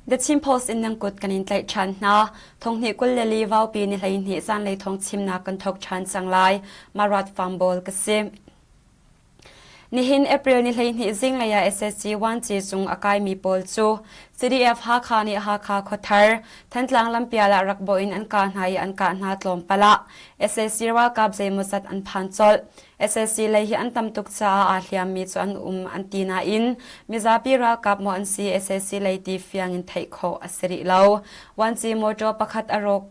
The Chin Post in nan kut kan in tlaih ṭhan hna. Thonghnih 24 vaupi ni 12 zanlei thawng chimnak kan thawk ṭhan cang lai. Marat Farm ka si. Nihin April ni 12 zinglei ah SSG Wanci cung a kaimi pawl cu CDF Hakha nih Hakha khuathar Thantlang lampial ah rak bawh in an kah hna i an kah hna tlawmpal ah SSG ralkap zeimawzat an phan colh. SSC lei hi an tam tuk caah aa hliammi cu an um an ti nain mizapi ralkap maw an si SSC lei ti fiang in theih khawh a si rih lo. Wanci motor pakhat a rawk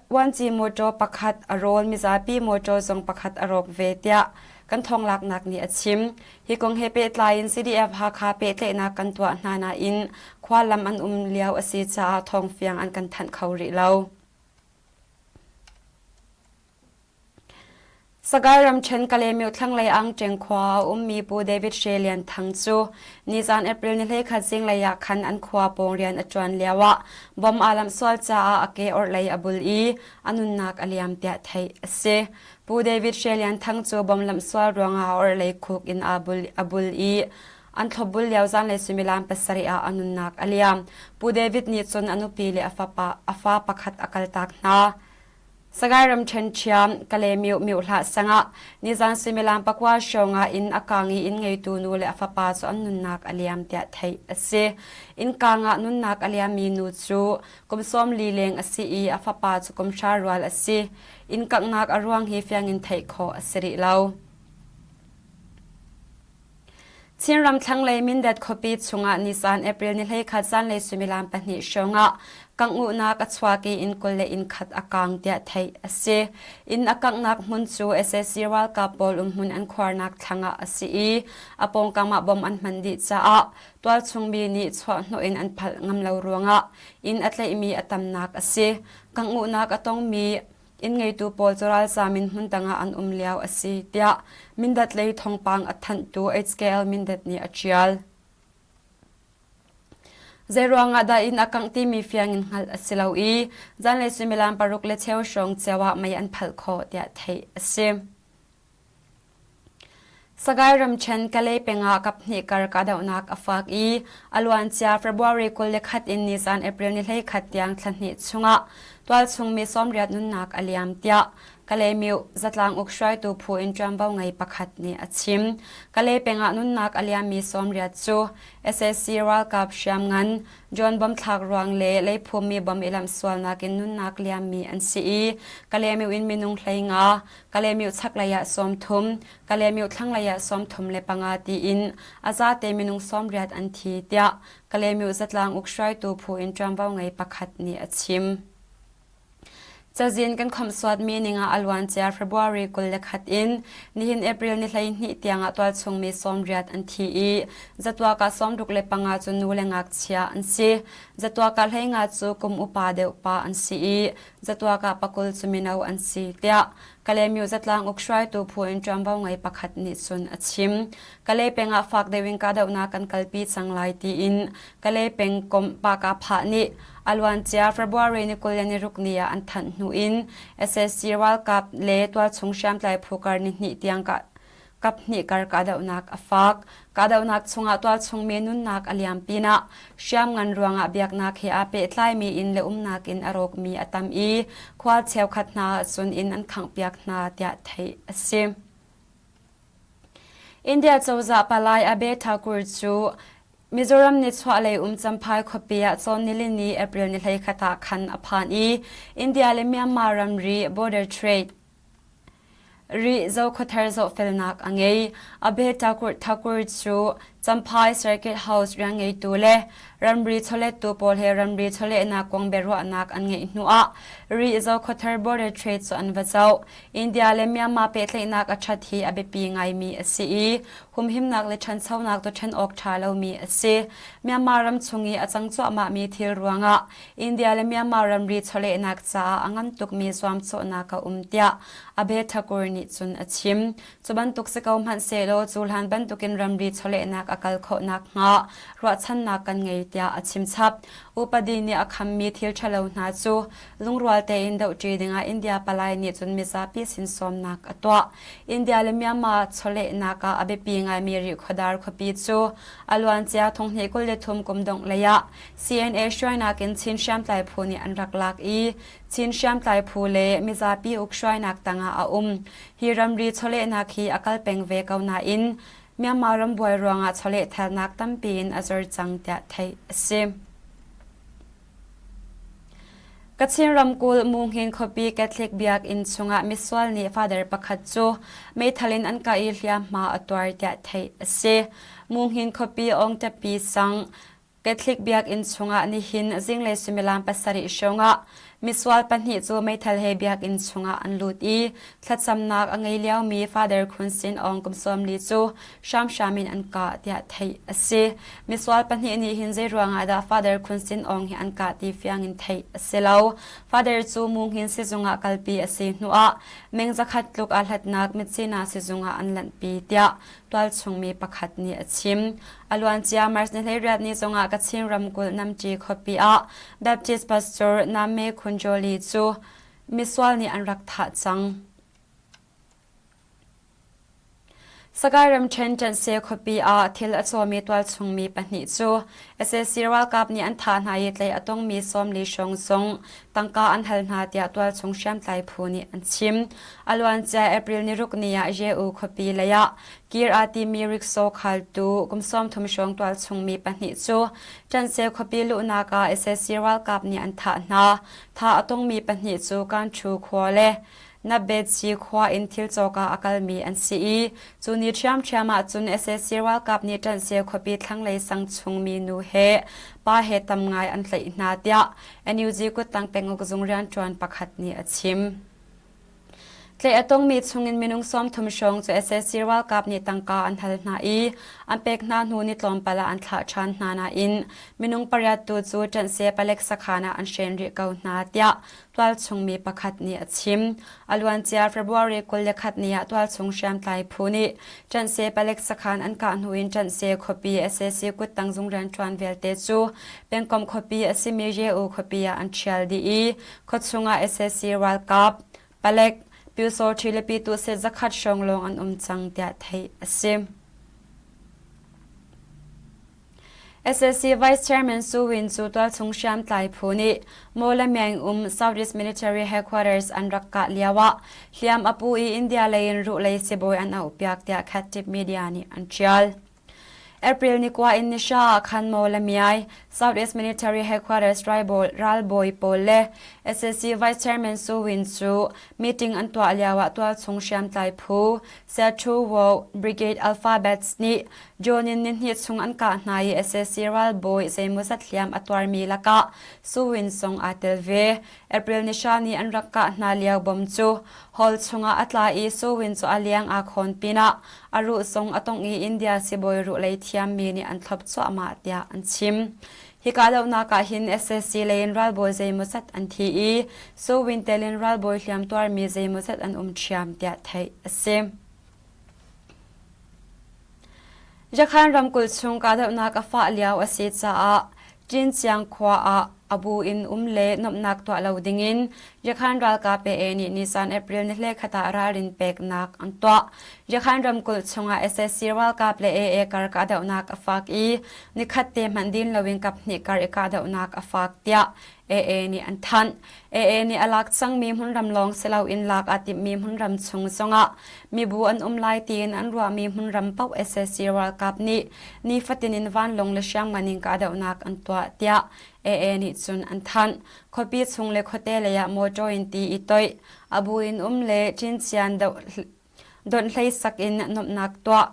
Wanci motor pakhat a rawl mizapi motor zong pakhat a rawk ve tiah kan thawnglaknak nih a chim. Hi kong he pehtlai in CDF Hakha pehtlaihnak kan tuah hna nain khua lam an um lio a si caah thawngfiang an kan thanh kho rih lo. Sagaing ramṭhen Kalaymyo thlanglei Angṭeng khua ah a ummi Pu David Hre Lian Thang cu nizaan April ni 11 zinglei ah khan an khua pawng rian a ṭuan lioah bom aa lamh sual caah a ke orhlei a bul i a nunnak a liam tiah theih a si. Pu David Hre Lian Thang cu bom lamh sual ruangah a orhlei khuk in aa bul, a bul i an thlopbul lio zanlei suimilam pasarih ah a nunnak a liam. Pu David nih cun a nupi le a fapa, a fa pakhat a kaltak hna. Sagaing ramṭhen ṭhiam Kalaymyo miohlah sangah nizan suimilam pakua hrawng ah inn a kaang i inn ngeitu nu le a fapa cu an nunnak a liam tiah theih a si. Inn kaang ah nunnak a liammi nu cu kum 40 leng a si i a fapa cu kum hra rual a si. Inn kanghnak a ruang hi fiang in theih khawh a si rih lo. Chinram thlanglei Mindat khuapi chungah nisan April ni 11 zanlei suimilam pahnih hrawngah kanguhnak a chuak i inn 20 le inn khat a kaang tiah theih a si. Inn a kanghnak hmun cu sac ralkap pawl umhmun an khuarnak thlang ah a si i a pawngkam ah bom an hman dih caah tualchung mi nih chuahhnawh in an phalh ngam lo ruangah inn a tlaihmi a tamnak a si. Kanguhnak a tongmi Inn ngeitu pawl cu ralzaam in hmun dang ah an um lio a si, tiah Mindat lei thawngpang a thanhtu HKL Mindat nih a ṭial. Zeiruang ah dah inn a kangh timi fiang in hngalh a si lo i zanlei suimilam paruk le cheu hrawng cio ah mei an phalh khawh tiah theih a si. Sagaing ramṭhen Kalay peng ah kaphnih kar kahdohnak a fak i a luancia February 21 in nizan April ni 11 tiang thla hnih chungah tualchung mi 80 nunnak a liam tiah Kalaymyo zatlang uk hruaitu phu in ṭuanvo ngei pakhat nih a chim. Kalay peng ah nunnak a liammi 80 cu sac ralkap hriamngan John bom thlak ruang le leiphummi bom i lamhsualnak in nunnak liammi an si i Kalaymyo in minung 15 Kalaymyo chaklei ah 30, Kalaymyo thlanglei ah 35 tiin a zate minung 80 an thi tiah Kalaymyo zatlang uk hruaitu phu in ṭuanvo ngei pakhat nih a chim. Cazin kan khomhsuatmi ningah a luancia February 21 in nihin April ni 12 tiangah tualchungmi 80 an thi i zatuak ah 65 cu nu le ngakchia an si. Zatuak ah 15 cu kum upa deuh pa an si i zatuak ah pakul cu mino an si tiah Kalaymyo zatlang uk hruaitu phu in ṭuanvo ngei pakhat nih cun a chim. Kalay peng ah fak deuh in kahdohnak kan kalpi cang lai tiin Kalay peng komh Paka-phah nih a luancia February ni 26 ni ah an thanh hnu in sac ralkap le tualchung hriamtlai phu kar ni hnih tiang kaphnih kar kahdohnak a fak. Kahdohnak chungah tualchungmi nunnak a liam pinah hriamngan ruangah biaknak he aa pehtlaimi inn le umnak inn a rawkmi a tam i khua cheukhat hna ahcun inn an khanghpiak hna tiah theih a si. India cozah palai Abe Thakur cu Mizoram nichuahlei um Champhai khuapi ah cawn nilini April ni 11 ah khan a phan i India le Myanmar ramri border trade Rih Zokhawthar zohfelnak a ngei. Abhe Thakur Thakur cu Champhai Circuit House rianngeitu le ramri chawlettu pawl he ramri chawlehnak kong biaruahnak an ngeih hnuah Rih Zokhawthar border trade cu an va zoh. India le Myanmar pehtlaihnak a ṭhat hi a biapi ngaimi a si i humhimnak le ṭhanchonak tuṭhen awk ṭha lomi a si. Myanmar ram chung i a cang cuahmahmi thil ruangah India le Myanmar ramri chawlehnak caah a ngan tukmi zuamcawhnak a um tiah Abhay Thakur nih cun a chim. Cu bantuk si ko hmanhsehlaw cu hlan bantukin ramri chawlehnak a. a kal khawh nakhnga ruahchannak kan ngei tiah a chimchap. Upadi nih a khammi thil ṭhalo hna cu lungrual tein dohṭi dingah India palai nih cun mizapi sin sawmnak a tuah. India le Myanmar chawlehnak ah a biapi ngaimi Rihkhawdar khuapi cu a luancia thonghnih 23 kum dongh lei ah CNA hruainak in Chin hriamtlai phu nih an rak lak i Chin hriamtlai phu le mizapi uk hruainak tangah a um. Hi ramri chawlehnak hi a kal peng ve ko nain Myanmar ram buai ruangah chawlehthalnak tampi in a zor cang tiah theih a si. Kachin ramkulh Munghin khuapi Catholic biakinn chungah misual nih father pakhat cu meithal in an kah i hliamhma a tuar tiah theih a si. Munghin khuapi Ongtapi sang Catholic biakinn chungah nihin zinglei suimilam pasarih hrawngah misual pahnih cu meithal he biakinn chungah an lut i thlacamnak a ngei liomi Father Khun Sin Aung kum 40 cu hramhram in an kah tiah theih a si. Misual pahnih nih hin zei ruangah dah Father Khun Sin Aung hi an kah ti fiang in theih a si lo. Father cu Munghin sizung ah kalpi a si hnuah meng zakhat tluk aa hlatnak Mitsina sizung ah an lanhpi tiah tualchung mi pakhat nih a chim. A luancia March ni 18 ni zongah Kachin ramkulh Namṭi khuapi ah Baptist Pastor Name Khun Joli cu misual nih an rak thah cang. Sagaing ramṭhen Ṭanhse khuapi ah thil a cawmi tualchung mi pahnih cu sac ralkap nih an thah hna i tlaih a tongmi 40 hrawng zong tangka an hal hna tiah tualchung hriamtlai phu nih an chim. A luancia April ni ruk ni ah Ye-U khuapi lei ah kir aa timi rickshaw khaltu kum 30 hrawng tualchung mi pahnih cu Ṭanhse khuapi luhnak ah sac ralkap nih an thah hna. Thah a tongmi pahnih cu Kanṭhu khua le Nabetsi khua in thil cawk ah a kalmi an si i cu ni ṭhiamṭhiam ah cun sac ralkap nih Ṭanhse khuapi thlanglei sang chungmi nu he pa he tam ngai an tlaih hna tiah NUG kuttang penguk zung rianṭuan pakhat nih a chim. Tlaih a tongmi chungin minung 30 hrawng cu sac ralkap nih tangka an hal hna i an pek hna hnu ni tlawmpal ah an thlah ṭhan hna nain minung pariat tu cu Ṭanhse palek sakhan ah an hren rih ko hna tiah tualchung mi pakhat nih a chim. A luancia February 21 ni ah tualchung hriamtlai phu nih Ṭanhse palek sakhan an kah hnu in Ṭanhse khuapi sac kuttang zung rianṭuan vialte cu pengkomh khuapi a simi Ye-U khuapi ah an ṭhial dih i khuachung ah sac ralkap, palek, pyusawṭhi le pyituhset zakhat hrawng lawng an um cang tiah theih a si. Sac Vice Chairman Su Win cu tualchung hriamtlai phu nih Mawlamyine um Southeast Military Headquarters an rak kah lioah hliam a pu i India lei in ruhlei sibawi an auhpiak tiah Khattip media nih an ṭial. April ni kua in ni hra ah khan Mawlamyine Southeast Military Headquarters ralbawi pawl le sac Vice Chairman Su Win cu meeting an tuah lioah tualchung hriamtlai phu Sethu Wo Brigade Alphabets nih John in nihnih chung an kah hna i sac ralbawi zeimawzat hliam a tuarmi lakah Su Win zong aa tel ve. April ni hra ni an rak kah hna lio bom cu hall chungah a tla i Su Win cu a liang aa khawn pinah a ruh zong a tongh i India sibawi ruhlei thiammi nih an thlop cuahmah tiah an chim. Hi kahdohnak ah hin sac lei in ralbawi zeimawzat an thi i Su Win tel in ralbawi hliam tuarmi zeimawzat an um ṭhiam tiah theih a si. Yakhan ramkulh chung kahdohnak a fah lio a si caah Ṭinchiang khua ah a bu in um le nuamhnak tuah lo dingin Yakhan ralkap AA nih nisan April ni hlekhat ah ralrin peknak an tuah. Yakhan ramkulh chungah sac ralkap le AA kar kahdohnak a fak i nikhat te hmanh din loin kaphnih kar i kahdohnak a fak tiah AA nih an thanh. AA nih a lak cangmi hmunram lawng si loin lak aa timhmi hmunram chung zongah mibu an um lai tiin an ruahmi hmunram paoh sac ralkap nih nifatin in vanlawng le hriamngan in kahdohnak an tuah tiah AA nih cun an thanh. Khuapi chung le khuate lei ah motor in ti i toih, a bu in um le ṭincian Donhhlei sak in nuamhnak tuah,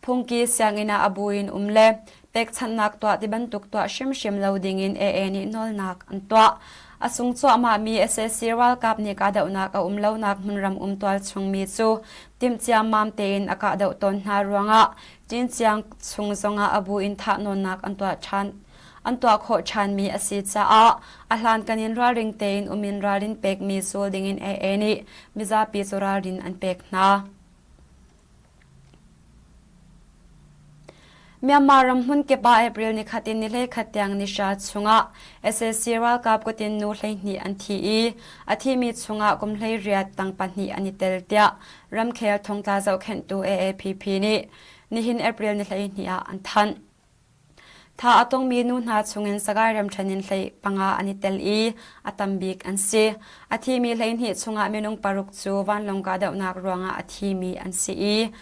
phungki sianginn ah a bu in um le pekchanhnak tuah ti bantuk tuah hrimhrim lo dingin AA nih nawlnak an tuah. A sung cuahmahmi sac ralkap nih kahdohnak a um lonak hmunram um tualchungmi cu timhciammam tein a kahdoh tawn hna ruangah Ṭinciang chung zongah a bu in thahnawnnak an tuah ṭhan. An tuah khawh ṭhanmi a si caah a hlankan in ralring tein um in ralrin pekmi sul dingin AA nih mizapi cu ralrin an pek hna. Myanmar ram hmunkip ah April nikhat in ni 11 tiang ni hra chungah sac ralkap kutin nu 12 an thi i a thimi chungah kum 18 tang pahnih an i tel tiah ramkhel thongtla zohkhenhtu AAPP nih nihin April ni 12 ah an thanh. Tha a tongmi nu hna chungin Sagaing ramṭhen in hlei panga an i tel i a tam bik an si. A thimi 12 chungah minung paruk cu vanlawng kahdohnak ruangah a thimi an si i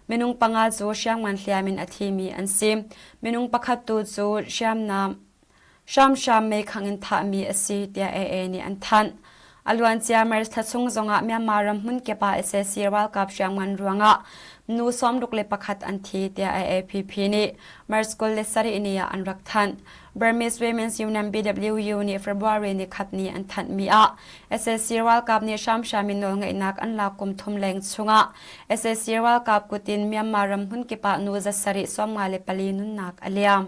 minung panga cu hriamngan hliam in a thimi an si. Minung pakhat tu cu hriamnam Hramhram meikhang in thahmi a si tiah AA nih an thanh. A luancia March thla chung zongah Myanmar ram hmunkip ah sac ralkap hriamngan ruangah nu 61 an thi tiah AAPP nih March 27 ni ah an rak thanh. Burmese Women's Union BWU nih February ni khat ni an thanhmi ah sac ralkap nih hramhram in nawlngeihnak an lak kum thum leng chungah sac ralkap kut in Myanmar ram hmunkip ah nu 754 nunnak a liam.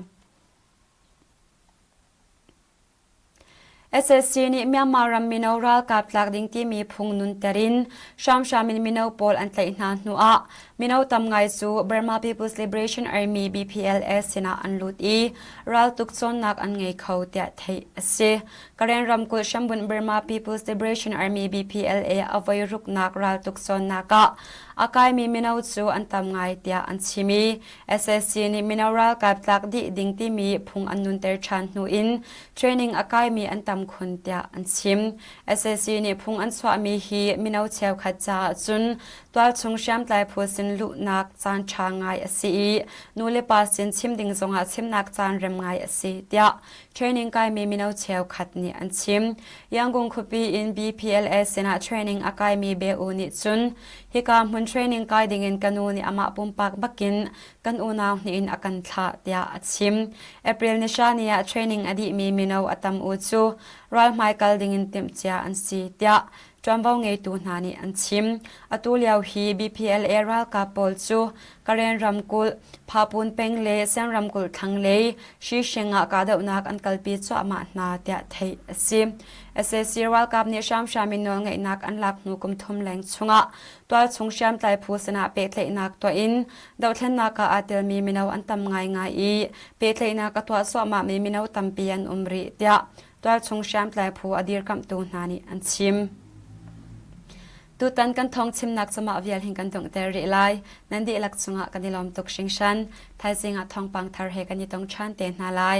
SSC nih Myanmar ram mino ralkap tlak ding timi phung nunter in hramhram in mino pawl an tlaih hna hnuah mino tam ngai cu Burma People's Liberation Army BPLA sinah an lut i raltuk cawnnak an ngei kho tiah theih a si. Karen ramkulh hrambunh Burma People's Liberation Army BPLA a voi ruknak raltuk cawnnak ah a kaimi mino cu an tam ngai tiah an chim i SSC nih mino ralkap tlak dih ding timi phung an nunter ṭhan hnu in training a kaimi an tam khun tiah an chim. SSC nih phung an chuahmi hi mino cheukhat caah cun tualchung hriamtlai phu sin luhnak caan ṭha ngai a si i nulepa sin chim ding zongah chimnak caan rem ngai a si tiah training kaimi mino cheukhat nih an chim. Yangon khuapi in BPLA sinah training a kaimi Be-u nih cun hika hmun training kai dingin ka nu nih amah pumpak bakin kan unau hnih in a kan thlah tiah a chim. April ni hra ni ah training a dihmi mino a tam u cu ralhmai kal dingin timhcia an si tiah ṭuanvo ngeitu hna nih an chim. Atu lio hi BPLA ralkap pawl cu Karen ramkulh, Phapun peng le Siang ramkulh thlanglei Shishing ah kahdohnak an kalpi cuahmah hna tiah theih a si. Sac ralkap nih hramhram in nawlngeihnak an lak hnu kum thum leng chungah tualchung hriamtlai phu sinah pehtlaihnak tuah in dohthlennak ah aa telmi mino an tam ngaingai i pehtlaihnak a tuah cuahmahmi mino tampi an um rih tiah tualchung hriamtlai phu a dirkamhtu hna nih an chim. Tutan kan thawng chimnak cumah vial hin kan donghter rih lai. Nan dihlak cungah kan i lawm tuk hringhran. Thaizing ah thawngpang thar he kan i tong ṭhan te hna lai.